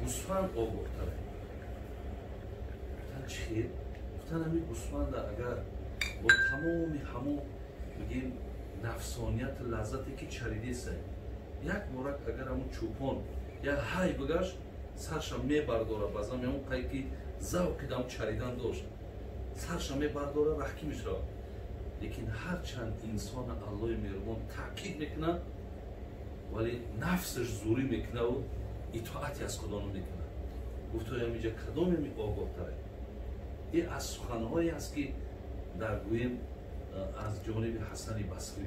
Гӯсфанд огоҳтар. Гуфтан чӣ? Гуфтан ҳамин гӯсфанда агар бо тамоми ҳамон бигем нафсонияту лаззате ки чаридеса, як борак агар ҳамон чӯпон як ҳай бигашт, сарша мебардора, баъзан меон қай ки завқи дам чаридан дошт, сарша мебардора, раҳкӣ мешавад. Лекин ҳарчанд инсона Аллоҳи меҳрубон таъкид мекунад, вале нафсаш зурӣ мекунаву итоати аз худо намекунад. Гуфтои ҳаминҷа кадоме огоҳтаре? Е аз суханҳое аст ки дар гӯем аз ҷониби Ҳасани Басрӣ.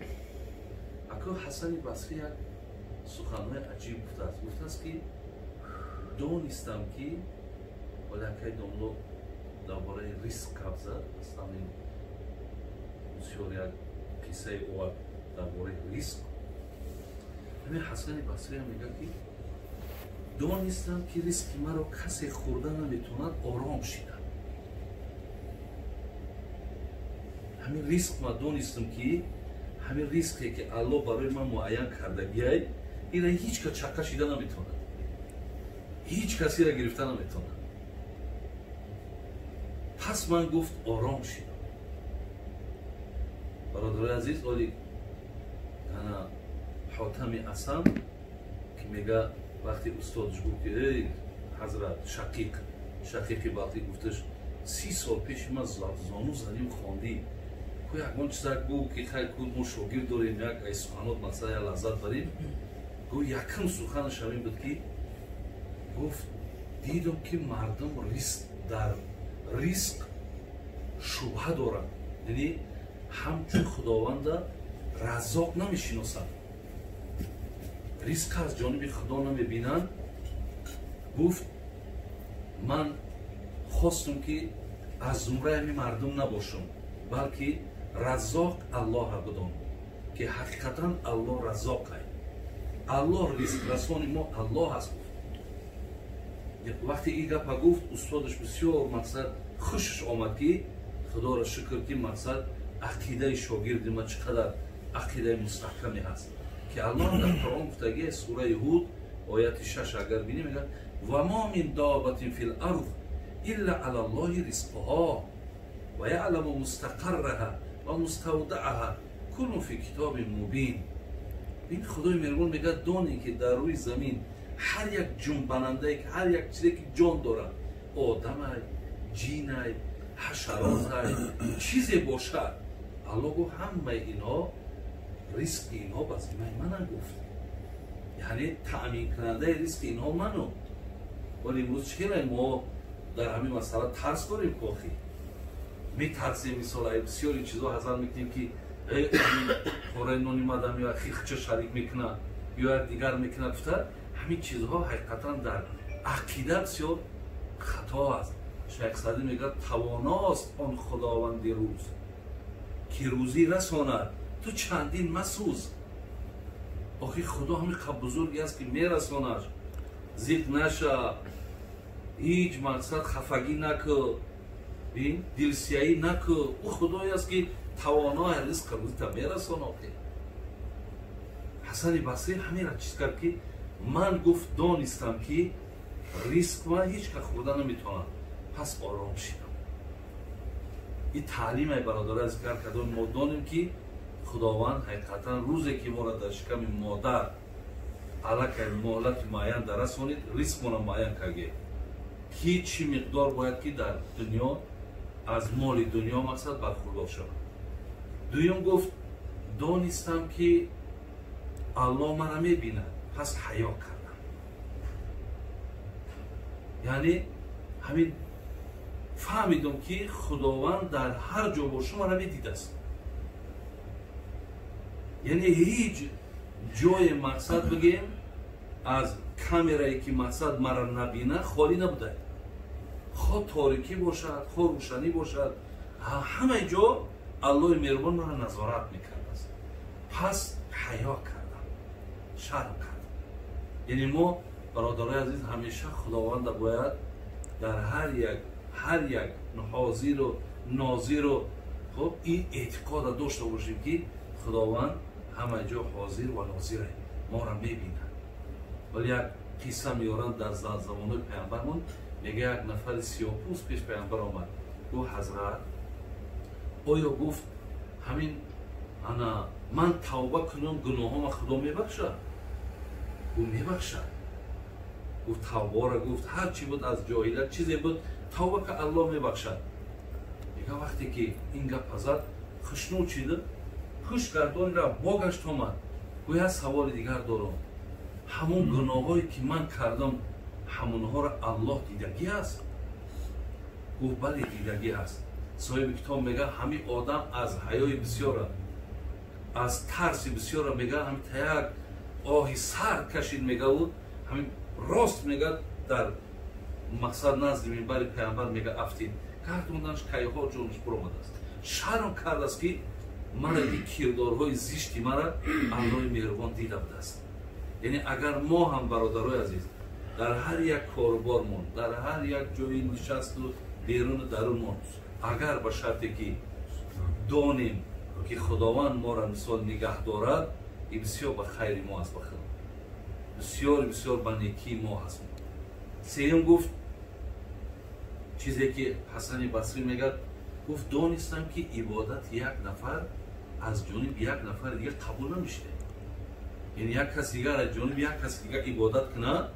Ако Ҳасани Басрӣ як суханҳои аҷиб гуфтааст. Гуфтааст ки донистам ки вале акай домло дар бораи ризқ гап зад, аслан ин бисёр як қиссаи овард дар бораи ризқ. Ҳамин Ҳасани Басрӣ ҳам мегӯяд ки донистам ки ризқи маро касе хӯрда наметавонад, ором шидам. Ҳамин ризқ ма донистам ки ҳамин ризқе ки Аллоҳ барои ман муайян кардагиай, ира ҳеҷ кас чақа шида наметавонад, ҳеҷ кас ира гирифта наметавонад. Пас ман гуфт ором шидам. Бародарои азиз, оли ана Ҳотами Асам ки мега вақте устодаш гуфт ки эй ҳазрат Шақиқ, Шақиқи Балхӣ гуфташ 30 сол пеши ман зону задим хондӣ, ку ягон чиза гӯ ки хай ку мо шогирд дорем, як ай суханот масала я лаззат барем. Гӯ якум суханаш ҳамин буд ки гуфт дидам ки мардум ризқ дар ризқ шубҳа доранд, яъне ҳамчун Худованда раззоқ намешиносанд, ризқ аз ҷониби Худо намебинанд. Гуфт ман хостум ки аз зумраи ҳамин мардум набошам, балки раззоқ Аллоҳа бидонам ки ҳақиқатан Аллоҳ раззоқ ай, Аллоҳ ризқрасони мо Аллоҳ аст. Гуфт вақте ин гапа гуфт, устодаш бисёр мақсад хушаш омад ки Худоро шукр ки мақсад ақидаи шогирди ма чӣ қадар ақидаи мустаҳкаме ҳаст ки Аллоҳ дар Қуръон гуфтагӣ сураи Ҳуд ояти 6 агар бинем мегӯяд ва ма мин добатин фил арз илла ала Аллоҳи ризқуҳо ва яъламу мустақарраҳа ва муставдаъаҳа куллун фи китобин мубин. Ин Худои меҳрубон мегӯяд донем ки дар рӯи замин ҳар як ҷунбанандае ки ҳар як чизе ки ҷон дорад, одамай, ҷинай, ҳашаротай, чизе бошад, Аллоҳ гуфт ҳамаи инҳо ризқи инҳо ба зиммаи манам гуфт, яъне таъминкунандаи ризқи инҳо ману. Вале имрӯз чӣ мо дар ҳамин масъала тарс дорем, кохи метарсем, мисол ай бисёри чизҳо ҳазар мекунем ки пораи нони мадам ё хихча шарик мекунад ё як дигар мекунад. Гуфта ҳамин чизҳо ҳақиқатан дар ақида бисёр хато аст. Шайх Саъдӣ мегӯяд тавоност он Худованди рӯз ки рӯзӣ расонад, ту чандин масӯз. Охи Худо ҳамин қаб бузурге аст ки мерасонаш, зиқ наша, ҳеҷ мақсад хафагӣ накӯ, дилсияӣ накӯ. Ӯ Худое аст ки тавонои ризқ рӯзита мерасон. Охи Ҳасани Басрӣ ҳаминра чиз кард ки ман гуфт донистам ки ризқ ма ҳеҷ кас хӯрда наметавонад, пас ором шидам. Ин таълиме бародари азиз кар кардем, мо донем ки Худованд ҳақиқатан рӯзе ки моро дар шиками модар аллакай муҳлати муайян дарасонид, ризқмонро муайян карде ки чӣ миқдор бояд ки дар дунё аз моли дунё мақсад бархӯрдор шавад. Дуюм гуфт донистам ки Аллоҳ мана мебинад, пас ҳаё кардам. Яъне ҳамин фаҳмидам ки Худованд дар ҳар ҷо боша мана медидааст. Яъне ҳеҷ ҷое мақсад бигем аз камерае ки мақсад мара набина холӣ набуда. Хо торикӣ бошад, хо рӯшанӣ бошад, ҳамаи ҷо Аллоҳи меҳрубон мара назорат мекардааст. Пас ҳаё кардам, шарм кардам. Яъне мо бародарои азиз ҳамеша Худованда бояд дар ҳар як ҳозиру нозиру хуб ин эътиқода дошта бошем ки Худованд ҳама ҷо ҳозир ва нозир аст. моро мебинад. Вале як қисса меоранд дар замонои паямбармон, мега як нафари сиёҳпӯст пеш паямбар омад, гуфт: ҳазрат, оё, гуфт, ҳамин ана ман тавба кунам, гуноҳома Худо мебахшад? Гуфт: мебахшад. Гуфт: тавбаро, гуфт, ҳар чӣ буд, аз ҷоҳилият чизе буд, тавба ка, Аллоҳ мебахшад. Мега вақте ки ин гапа зад, хушнуд шида, пушт гардони рафт, богашт омад, гӯ: як саволи дигар дорам, ҳамон гуноҳое ки ман кардам, ҳамонҳоро Аллоҳ дидагӣ аст? Гуфт: бале, дидагӣ аст. Соҳиби китоб мега, ҳамин одам аз ҳаёи бисёра, аз тарси бисёра, мега, ҳамин та як оҳи сард кашид, мегаву ҳамин рост, мега, дар мақсад назди минбари паямбар, мега, афтид, гардонданаш, кайҳо ҷонаш буромадааст, шарм кардааст, ки мара ин кирдорҳои зишти мара Аллоҳи меҳрубон дида будааст. Яъне агар мо ҳам, бародарои азиз, дар ҳар як корубормон, дар ҳар як ҷои нишасту беруну дарунмон, агар ба шарте ки донем, ки Худованд моро мисол нигаҳ дорад, и бисёр ба хайри мо аст, ба Худо бисёр бисёр ба некии мо ҳаст. Сеюм, гуфт, чизе ки Ҳасани Басрӣ мегӯяд, гуфт: донистам, ки ибодати як нафар аз ҷониби як нафари дигар қабул намешуда. Яъне як кас дигар аз ҷониби як каси дигар ибодат кунад,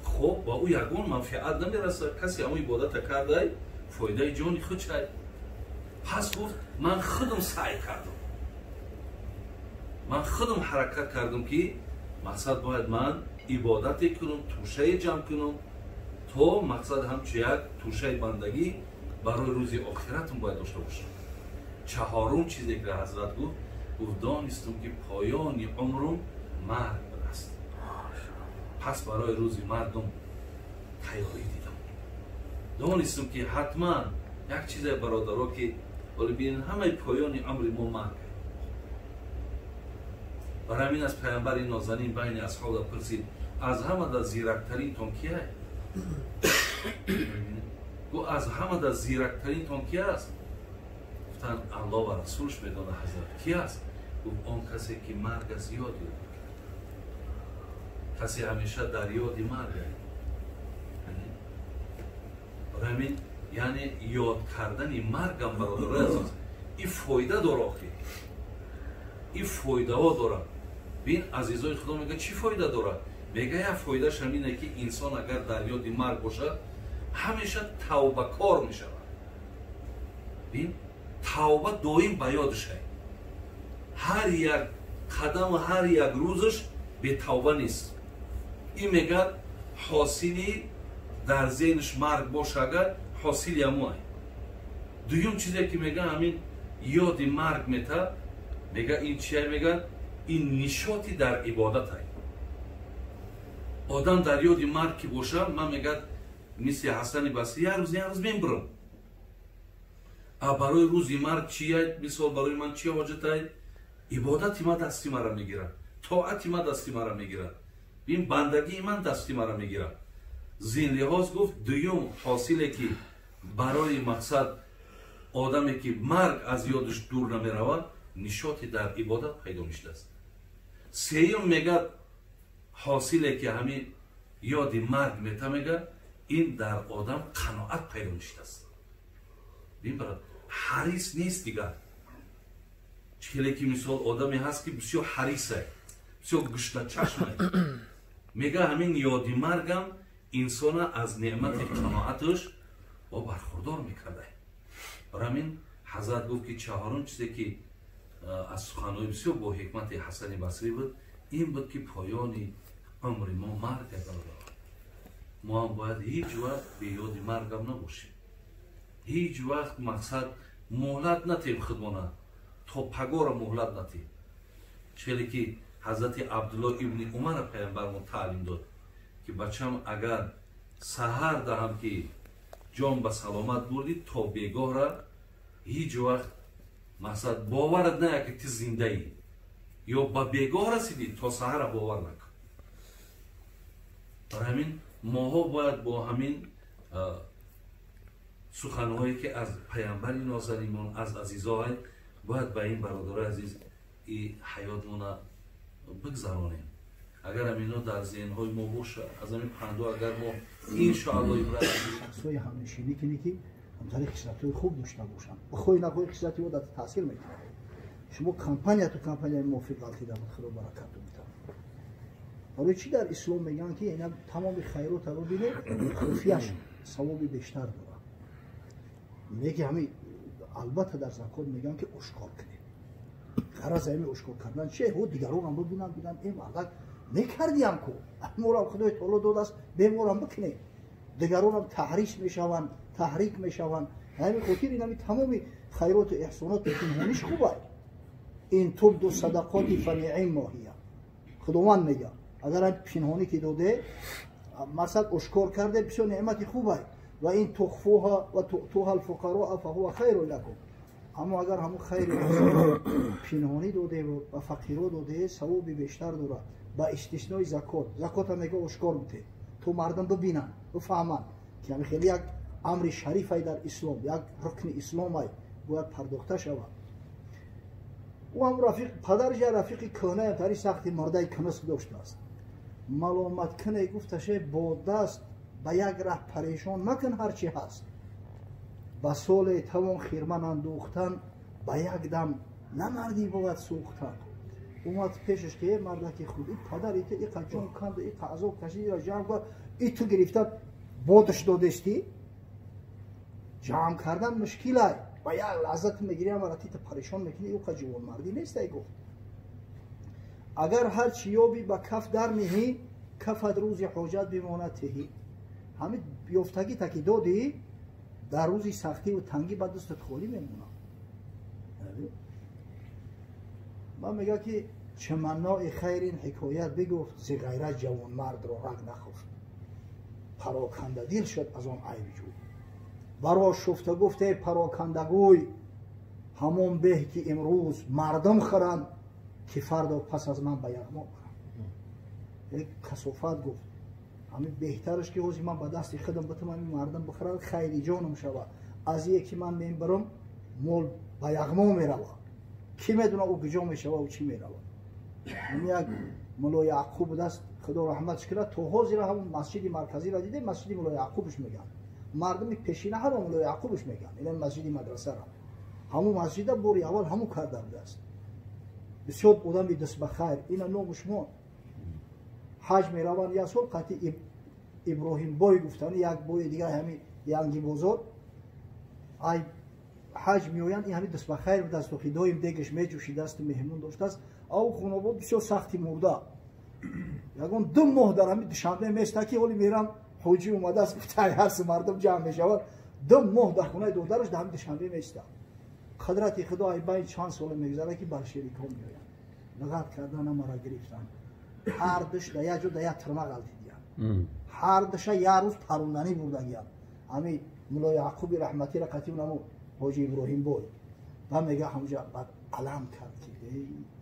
хоб, ба ӯ ягон манфиат намерасад. Касе ҳамон ибодата кардай, фоидаи ҷони худ чай. Пас, гуфт, ман худам саъй кардам, ман худам ҳаракат кардам, ки мақсад бояд ман ибодате кунам, тӯшае ҷамъ кунам, то мақсад ҳамчу як тӯшаи бандагӣ барои рӯзи охиратам бояд дошта бошам. Чаҳорум чизе ки ҳазрат гуфт, гуфт: донистам, ки поёни умрум марг будааст, пас барои рӯзи мардум тайёрӣ дидам. Донистам, ки ҳатман як чизе, бародаро, ки ҳоло бинед, ҳамаи поёни умри мо марг. Барои ҳамин аз паямбари нозанин байни асҳоба пурсид: аз ҳамада зирактаринтон кия? Гуфт: аз ҳамада зирактаринтон ки аст? Гуфтанд: Аллоҳ ва расулш медонад, ҳазрат, ки аст? Гуфт: он касе ки марг аз ёд ёд мекард, касе ҳамеша дар ёди марг. Барои ҳамин, яъне ёд кардани маргам, бародарои азиз, ин фоида дора, охир ин фоидаҳо дорад. Бин, азизои Худо, мега, чӣ фоида дорад? Мега, як фоидааш ҳамине, ки инсон агар дар ёди марг бошад, ҳамеша тавбакор мешавад. Бин, тавба доим ба ёдашай, ҳар як қадаму ҳар як рӯзаш бетавба нест. Ин, мегӯяд, ҳосили дар зеҳнаш марг боша агар, ҳосили ҳамоай. Дуюм чизе ки мега, ҳамин ёди марг мета, мега, ин чия? Мега, ин нишоти дар ибодатай. Одам дар ёди марг ки боша, ман, мегӯяд, мисли Ҳасани Басри, як рӯз, як рӯз мембурам, а барои рӯзи марг чия? Мисол, барои ман чи ҳоҷатай? Ибодати ман дасти мара мегирад, тоати ман дасти мара мегирад, ин бандагии ман дасти мара мегирад. Зин лиҳоз, гуфт, дуюм ҳосиле ки барои мақсад одаме ки марг аз ёдаш дур намеравад, нишоти дар ибодат пайдо мешудааст. Сеюм, мегӯяд, ҳосиле ки ҳамин ёди марг мета, мега, ин дар одам қаноат пайдо мешудааст. Бин, брат, ҳарис нест дигар. Хеле ки мисол одаме ҳаст, ки бисёр ҳарисай, бисёр гушначашмай, мега, ҳамин ёди маргам инсона аз неъмати қаноаташ бо бархурдор мекардай. Барои ҳамин ҳазрат гуфт, ки чаҳорум чизе ки аз суханҳои бисёр бо ҳикмати Ҳасани Басрӣ буд, ин буд, ки поёни умри мо марг. Бародарон, мо ҳам бояд ҳеҷ вақт беёди маргам набошем, ҳеҷ вақт мақсад муҳлат натем худмона, то пагора муҳлат натем. Хеле ки ҳазрати Абдулло ибни Умара паямбармо таълим дод, ки бачам, агар саҳар даҳам, ки ҷон ба саломат бурдӣ, то бегоҳра ҳеҷ вақт мақсад боварат ная, ки ту зиндаӣ ё ба бегоҳ расидӣ, то саҳара бовар накун. Барои ҳамин моҳо бояд бо ҳамин суханҳое ки аз паямбари нозанимон, аз азизоай, бояд ба ин, бародарои азиз, и ҳаётмона бигзаронем. Агар ҳамино дар зеҳнҳои мо бошад, аз ҳамин пандо агар мо иншоалло ибрат шахсҳои ҳамнишинӣ кунӣ, ки ҳамтари хислатҳои хуб дошта бошанд, бихоҳӣ нахоҳӣ хислати ӯ дар таъсир мекунад. Шумо компанияту компанияи мувофиқ ғалтида буд, Худо баракату бидад. Барои чӣ дар ислом мегӯянд, ки ина тамоми хайротро бибинед, хуфияш савоби бештар дорад? Не ки ҳамин, албатта, дар закот мегӯянд, ки ошкор кунед. Ғараз ҳамин ошкор кардан че? Ҳо, дигаронам бибинанд, бигӯянд: «Э, мардак, мекардиям ку, морам Худои таоло додааст, беморам бикунем». Дигаронам таҳрис мешаванд, таҳрик мешаванд. Ҳамин хотир инами тамоми хайроту эҳсонот пинҳониш хуб аст. Ин тубду садақоти фаниъимма ҳия. Худованд мега, агар пинҳонӣ ки доде, мақсад ошкор карде, бисёр неъмати хуб аст. Ва ин тухфуҳа ва туътуҳа алфуқароа фаҳува хайрун лакум. Аммо агар ҳамун хайри пинҳонӣ доде ба фақиро доде, савоби бештар дорад, ба истиснои закот. Закота мега, ошкор бите, то мардум бибинанд, бифаҳманд, ки ҳами хеле як амри шарифай дар ислом, як рукни исломай, бояд пардохта шавад. Ӯ ҳам рафиқ, падараш як рафиқи кӯҳнаям тари сахти мурдаи кунуск доштааст. Маломат куне, гуфташе, бо даст ба як раҳ парешон макун, ҳар чи ҳаст. Ба соле тавон хирман андӯхтан, ба як дам намардӣ бояд сӯхтан. Омад пешаш, ки: «Э, мардаки худ, и падари ту иқа ҷон канду, иқа азоб кашидира ҷамъ кард, и ту гирифта бодаш додестӣ. Ҷамъ кардан мушкилай, ба як лаҳза ту мегирӣ, амара тита парешон мекунӣ, ӯқа ҷавонмардӣ нестай», гуфт. Агар ҳар чӣ ёбӣ, ба каф дар меҳӣ, кафат рӯзи ҳоҷат бимонад теҳӣ. Ҳамин ёфтагита ки додӣ, дар рӯзи сахтиву тангӣ ба дастат холӣ мемонад. Ман мега, ки чаманнои хайрин ҳикоят бигуфт, зи ғайрат ҷавонмардро раг нахуфт, парокандадил шуд аз он айбҷӯй. Баро шуфта гуфте: «Парокандагӯй, ҳамон беҳ ки имрӯз мардум хӯранд, ки фардо пас аз ман ба яғмо баранд». Як касофат, гуфт, ҳамин беҳтараш, ки ҳозир ман ба дасти худам битам, ҳамин мардум бихӯрад, хайри ҷонам шавад, аз ие ки ман мебарам, мол ба яғмо меравад, кӣ медона ӯ куҷо мешава, ӯ чӣ меравад. Ҳамин як Мулло Яъқуб будааст, Худо раҳматш кунад, то ҳозира ҳамон масҷиди марказиро диде, масҷиди Мулло Яъқубш мегӯянд. Мардуми пешина ҳама Мулло Яъқубш мегӯянд ина масҷиди мадрасаро. Ҳамон масҷида бори аввал ҳамон карда будааст. Бисёр одами дастбахайр, ина номуш монд. Ҳаҷ мераванд, як сол қатъи Иброҳим бой гуфтани, як бои дигар, ҳами Янгибозор, ай ҳаҷ меоянд. Ин ҳами дастбахайр будааст, охи доим дегаш меҷӯшидасту меҳмон доштааст. Ав хунобод бисёр сахти мурда, ягон 2 моҳ дар ҳами Душанбе места, ки ҳоли мерам, ҳоҷӣ омадааст, гуфта, ҳарси мардум ҷамъ мешавад. 2 моҳ дар хонаи додараш дар ҳами Душанбе места. Қадрати Худо, ай байн чанд сола мегузарад, ки большевикҳо меоянд, луғат кардан амара гирифтан, ҳар душ дар як ҷо дар як тирма ғалтидиянд, ҳар душа як рӯз паронданӣ бурдагиянд. Ҳами Мулло Яъқуби раҳматира қатиб намо ҳоҷи Иброҳим бой ба мега, ҳамҷа баъд алам кард, ки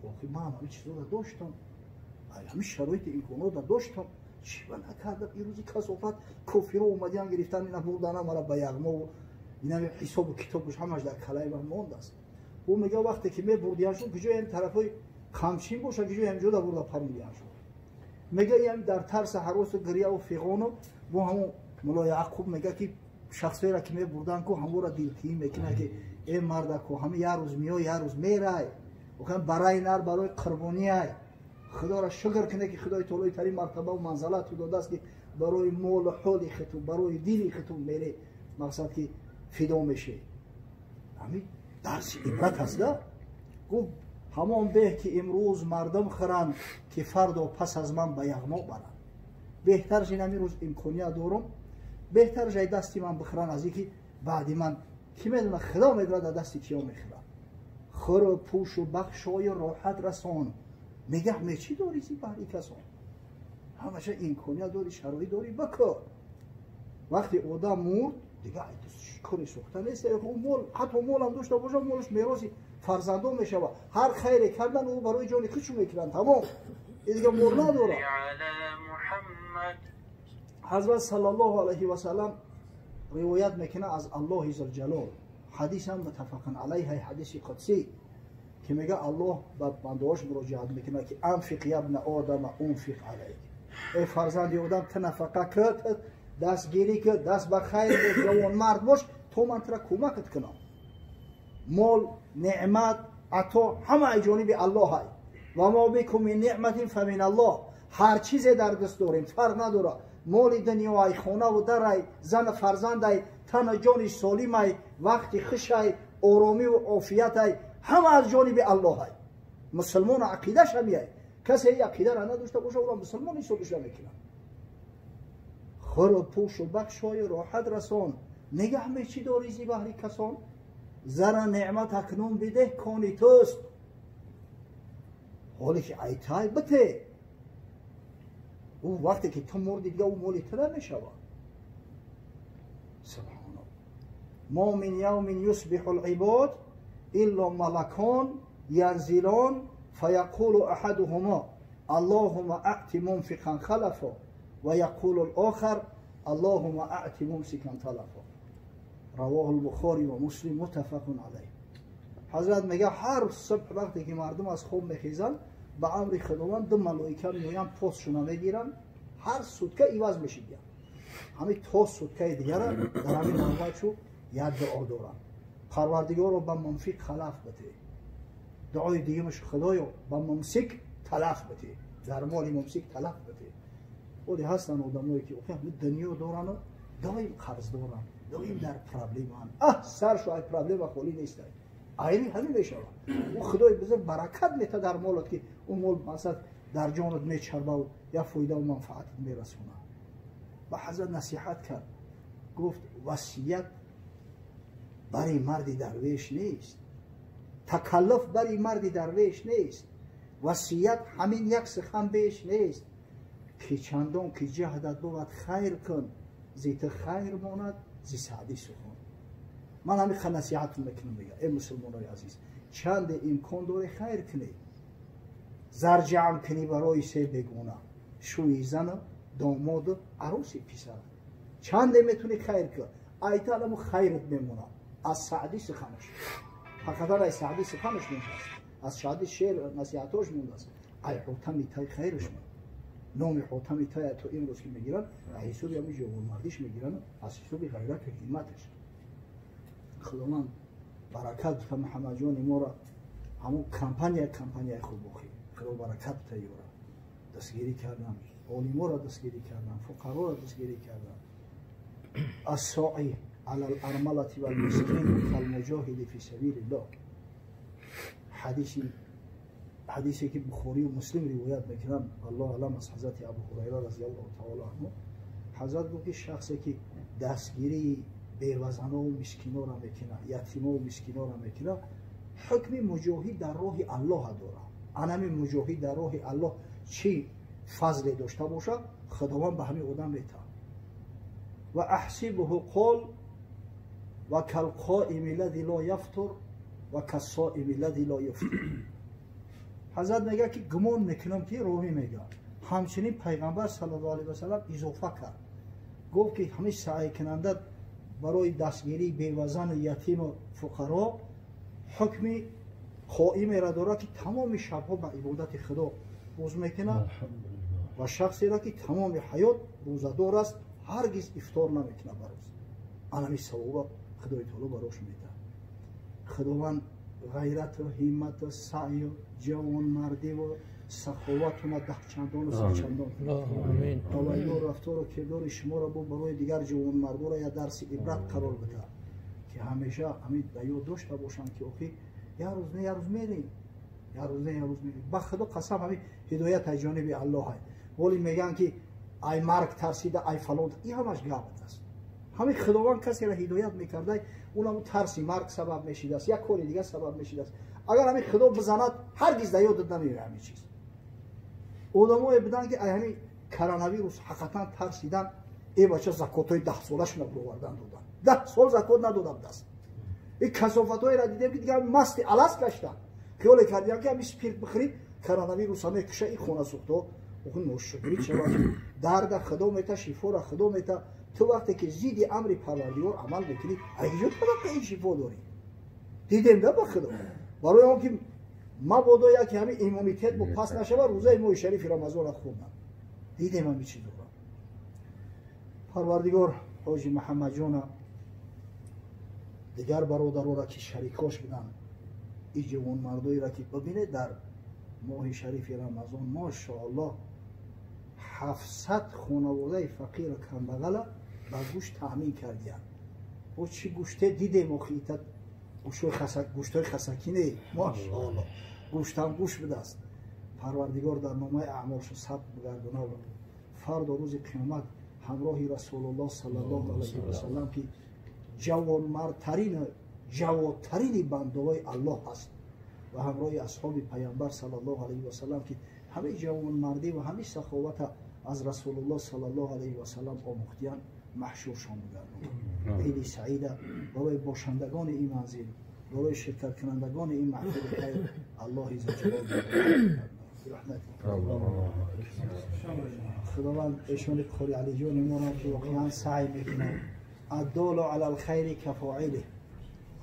охи, ман ҳами чизоро доштам, ҳами шароити имконотро доштам, чӣ ба накардам? Ин рӯзи касофат кофиро омадиан, гирифтан, ина бурдана мара ба яғмову инами ҳисобу китобуш ҳамаш дар калаи ман мондааст. Ӯ мега, вақте ки мебурдияншон, куҷои ҳам тарафҳои Қамчин боша, куҷои ҳамҷода бурда парондияншон. Мега, ин дар тарса ҳаросу гирьяву фиғону бо ҳамон Мулло Яъқуб мега, ки шахсҳоеро ки мебурдан ку, ҳамонро дилтиӣ мекунад, ки: «Э, мардаку, ҳами як рӯз меой, як рӯз мерай, барои нар, барои қурбониай. Худоро шукр куне, ки Худои таолои тарин мартабаву манзалату додааст, ки барои молу ҳоли хиту, барои дини хиту мере, мақсад ки фидо меше». Ҳамин дарси ибрат аст да. Гуфт: «Ҳамон беҳ ки имрӯз мардум хӯранд, ки фардо пас аз ман ба яғмо баранд». Беҳтараш ин ҳамин рӯз имконият дорум, беҳтараш ай дасти ман бихӯранд, аз ин ки баъди ман кӣ медонад, Худо медонад, дар дасти киё мехӯрад. Хӯру пӯшу бахшою роҳат расон, мегаҳ мечӣ дорӣ зи баҳри касон? Ҳамаша имконият дорӣ, шароит дорӣ, бакор. Вақте одам мурд, дигар кори сӯхта нест. Мол, ҳатто молам дошта боша, молаш мероси фарзандон мешавад. Ҳар хайре кардан, ӯ барои ҷони худшу мекунанд, тамом, дигар мол надорад. Ҳазрат саллаллоҳу алайҳи васаллам ривоят мекунад аз Аллоҳи зулҷалол, ҳадисам муттафақун алайҳи, ҳадиси қудсӣ. ки мега Аллоҳ ба бандаҳош муроҷиат мекунад ки анфиқ ябна одама унфиқ алайк, эй фарзанди одам, ту нафақа кӣ, ту дастгирӣ кӣ, даст ба хайр бош, ҷавонмард бош, то ман тура кӯмакат кунам. Мол, неъмат, ато ҳама ай ҷониби Аллоҳ ай. Ва мо бикум мин неъматин фамин Аллоҳ. Ҳар чизе дар даст дорем, фарқ надорад, моли дунё ай, хонаву дар ай, зану фарзанд ай, тану ҷони солим ай, вақти хуш ай, оромиву офият ай, ҳама аз ҷониби Аллоҳ ай. Мусулмон ақидааш ҳамиай. Касе ин ақидаро надошта боша, ӯро мусулмон ҳисобиш намекунад. Хӯру пӯшу бахшою роҳат расон, нигаҳ мечӣ дорӣ зи баҳри касон? Зара неъмат акнун бидеҳ, кони туст, ҳоле ки айтай бите. Ӯ вақте ки ту мурди, дига ӯ моли ту намешавад. Субҳоналлоҳ. Мо мин явмин юсбиҳу либод илла малакон янзилон фаяқулу аҳадуҳумо аллоҳума аъти мунфиқан халафо ва яқулу лохар аллоҳума аъти мумсикан талафо. Равоҳу лбухори ва муслим, муттафақун алайҳ. Ҳазрат мега ҳар субҳ вақте ки мардум аз хоб мехезанд, ба амри Худованд ду малоика меоянд, постшуна мегиранд, ҳар сутка иваз мешидиянд. Ҳамин то суткаи дигара дар ҳамин навбатшу як дуо доранд: Парвардигоро, ба мунфиқ халаф бите. Дуои дигимаш: Худоё, ба мумсик талаф бите, дар моли мумсик талаф бите. Оли ҳастанд одамое ки дунё дорану доим қарз доранд, доим дар проблемаанд. Аҳ, саршу ай проблема холӣ нестай. Айни ҳамин мешавад. Ӯ Худои бузург баракат мета дар молот, ки ӯ мол масалан дар ҷонат мечарбаву як фоидаву манфаатат мерасонад. Ба ҳазрат насиҳат кард, гуфт: васият бари марди дарвеш нест, такаллуф бари марди дарвеш нест, васият ҳамин як сухан беш нест, ки чандон ки ҷаҳдат бувад, хайр кун, зи ту хайр монад, зи Саъдӣ сухан. Ман ҳамин ха насиҳатон мекунам, мега: э мусулмонои азиз, чанде имкон доре, хайр кунед, зар ҷамъ кунӣ барои се бегона: шӯи зану домоду арӯси писар. Чанде метунӣ, хайр кун, айталаму хайрат мемонад. Аз Саъдӣ суханаш, ҳақиқатан ай Саъдӣ суханаш мондааст, аз Саъдӣ шеър насиҳатош мондааст, ай Ҳотами Тай хайраш монд. Номи Ҳотами Тай то имрӯз ки мегиранд, аз ҳисоби ҳамин ҷавонмардиш мегиранд, аз ҳисоби ғайрату ҳимматаш. Худованд баракат бита Муҳаммадҷони моро, ҳамон компания компанияи хуб охӣ. Худо баракат бита, ёра дастгирӣ кардан, олиморо дастгирӣ кардан, фуқароро дастгирӣ кардан. Ассои ала лармалати валмискин калмуҷоҳиди фи сабилиллоҳ. Ҳадисе ки Бухорию Муслим ривоят мекунанд, аллоҳ алам, аз ҳазрати Абу Ҳурайра разиаллоҳу таоло анҳу, ҳазрат гуфт ки шахсе ки дастгирии бевазанову мискиноро мекунад, ятимову мискиноро мекунад, ҳукми муҷоҳид дар роҳи Аллоҳа дорад. Анами муҷоҳид дар роҳи Аллоҳ чӣ фазле дошта бошад, Худованд ба ҳамин одам метаҳад. Ва аҳсибуҳу қол ва калқоими лади ло яфтур ва кассоими лади ло юфтир. Ҳазрат мега ки гумон мекунам ки ровӣ мега, ҳамчунин Пайғамбар саллаллоҳу алайҳи васалам изофа кард, гуфт ки ҳамин саъйкунанда барои дастгирии бевазану ятиму фуқаро ҳукми қоимеро дорад, ки тамоми шабҳо ба ибодати Худо рӯз мекунад, ва шахсеро ки тамоми ҳаёт рӯзадор аст, ҳаргиз ифтор намекунад ба рӯз. Анами савоба Худои таоло барош медиҳад. Худованд ғайрату ҳиммату саъю ҷавонмардиву саховатуна даҳчандону сечандон тавайё, рафтору кирдори шуморо бо барои дигар ҷавонмардоро я дарси ибрат қарор бидиҳад, ки ҳамеша ҳамин ба ёд дошта бошанд, ки охир як рӯз не, як рӯз мерем, як рӯз не, як рӯз мерем. Ба Худо қасам, ҳамин ҳидоят аз ҷониби Аллоҳ ай. Воли мегӯянд ки ай марг тарсида, ай фалон, ин ҳамаш гап аст. Ҳамин Худованд касеро ҳидоят мекардай, унам тарси марг сабаб мешидааст, як кори дигар сабаб мешидааст. Агар ҳамин Худо бизанад, ҳаргиз дар ёдат намеояд ҳамин чиз. Одамое буданд, ки ай ҳамин коронавирус ҳақиқатан тарсидан, э бача, закотҳои 10 солашона бировардан додан, 10 сол закот надода будааст. Ин касофатҳоеро дидем, ки дигар масти алас гаштанд, хиёле кардиям, ки ҳамин спирт бихӯрӣ, коронавируса мекуша. Ин хонасӯхтҳо охи ношукрӣ шавад. Дарда Худо мета, шифора Худо мета. Ту вақте ки зидди амри Парвардигор амал мекунӣ, айҷо таваққаи шифо дорӣ? Дидем да, ба Худо, барои он ки Мабодо яке ҳамин иммунитет бо пас нашава, рӯзаи моҳи шарифи Рамазонро хӯрданд. Дидем ҳамин чизро. Парвардигор ҳоҷи Муҳаммадҷона, дигар бародароро ки шарикош буданд, ин ҷавонмардоеро ки бибинед, дар моҳи шарифи Рамазон машоаллоҳ 700 хонаводаи фақиру камбағала ба гӯшт таъмин кардиянд. Бо чӣ гӯште дидем охи, ита гӯштҳои хасакӣ не, машоаллоҳ гӯштам гӯшт будааст. Парвардигор дар номаи аъмолшо сабт бигардонад. Фардо рӯзи қиёмат ҳамроҳи Расулуллоҳ саллаллоҳу алайҳи васаллам, ки ҷавонмардтарин, ҷаводтарини бандаҳои Аллоҳ аст, ва ҳамроҳи асҳоби паямбар саллаллоҳу алайҳи васаллам, ки ҳамаи ҷавонмардӣ ва ҳамаи саховата аз Расулуллоҳ саллаллоҳу алайҳи васаллам омӯхтиянд, маҳшуршон бигардонад. Иди саида барои бошандагони ин манзил, барои ширкаткунандагони ин маҳфили хайр Аллоҳи зулҷалол. Худованд эшони қори Алиҷони моро ки воқеан саъй мекунад, аддолу ала алхайри кафоиле,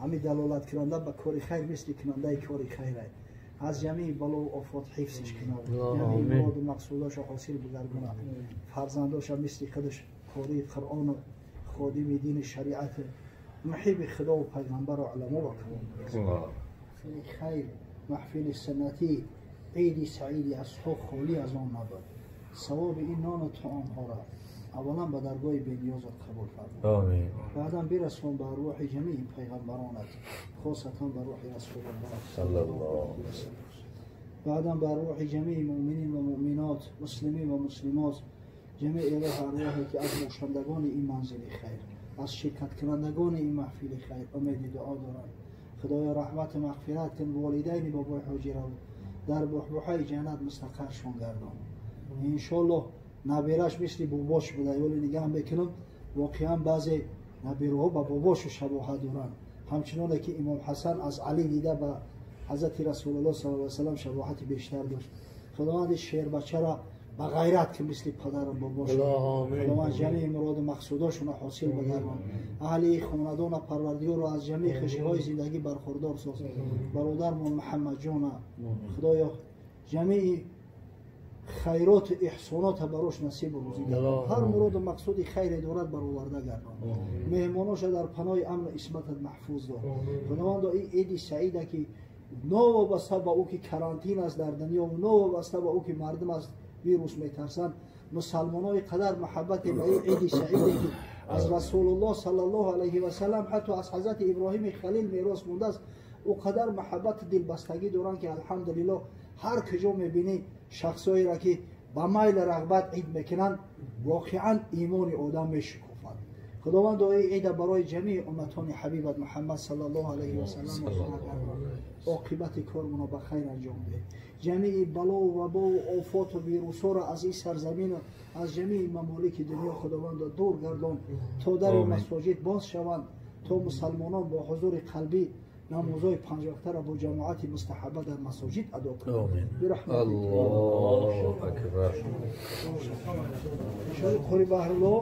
ҳамин далолаткунанда ба кори хайр мисли кунандаи кори хайр, аз ҷамеи балову офот ҳифзш кунад, ҷамеи муроду мақсудашо ҳосил бигардонад, фарзандоша мисли худаш қории Қуръону ходими дини шариат, муҳиби Худову пайғамбару уламо бакунад. Хайр маҳфили суннатӣ, иди саиди аз ҳуқ холӣ аз он набуд. Савоби ин нону таомҳоро аввалан ба даргоҳи бениёзат қабул фармо, баъдан бирасон ба рӯҳи ҷамеи пайғамбаронат, хосатан ба рӯҳи Расулуллоҳ саллаллоҳу алайҳи васаллам, баъдан ба рӯҳи ҷамеи муъминин ва муъминот, муслимин ва муслимот, ҷамеи рӯҳ арвоҳе ки аз бошандагони ин манзили хайр, аз ширкаткунандагони ин маҳфили хайр умеди дуо доранд. Худоё, раҳмату мағфират кун волидайни бобои ҳоҷиро, дар буҳбуҳаи ҷаннат мустақаршон гардон. Иншоаллоҳ набираш мисли бобош буда, вале нигаҳ мекунам, воқеан баъзе набираҳо ба бобошу шабоҳат доранд, ҳамчуноне ки имом Ҳасан аз Алӣ дида ба ҳазрати Расулуллоҳ саллаллоҳу алайҳи васаллам шабоҳати бештар дошт. Худованди шербачаро ба ғайрат ки мисли падару бобош, Худованд ҷамеи муроду мақсудошонро ҳосил бигардон. Аҳли хонадона Парвардигорро аз ҷамеи хушиҳои зиндагӣ бархурдор соз. Бародармон Муҳаммадҷона, Худоё, ҷамеи хайроту эҳсонота барош насибу рӯзӣ гардон. Ҳар муроду мақсуди хайре дорад бароварда гардон. Меҳмоноша дар паноҳи амну исматат маҳфуз дор. Худовандо, ин иди саида ки новобаста ба ӯ ки карантин аст дар дунё, новобаста ба ӯ ки мардум аз вирус метарсанд, мусалмонои қадар муҳаббате ба ин иди саиде ки аз Расулуллоҳ саллаллоҳу алайҳи васаллам, ҳатто аз ҳазрати Иброҳими Халил мерос мондааст, ӯ қадар муҳаббату дилбастагӣ доранд ки алҳамдулиллоҳ ҳар куҷо мебинӣ шахсҳоеро ки ба майлу рағбат ид мекунанд, воқеан имони одам мешукуфад. Худованд дуои ида барои ҷамеи умматони ҳабибат Муҳаммад саллаллоҳу алайҳи васаллам оқибати кормонро ба хайр анҷом деҳ. Ҷамеи балову вабову офоту вирусҳоро аз ин сарзамину аз ҷамеи мамолики дунё Худовандо дур гардон, то дари масоҷид боз шаванд, то мусалмонон бо ҳузури қалбӣ намозҳои панҷвақтаро бо ҷамоати мустаҳаба дар масоҷид адо кунанд. Аллоҳу акбар. Қори Баҳрулло.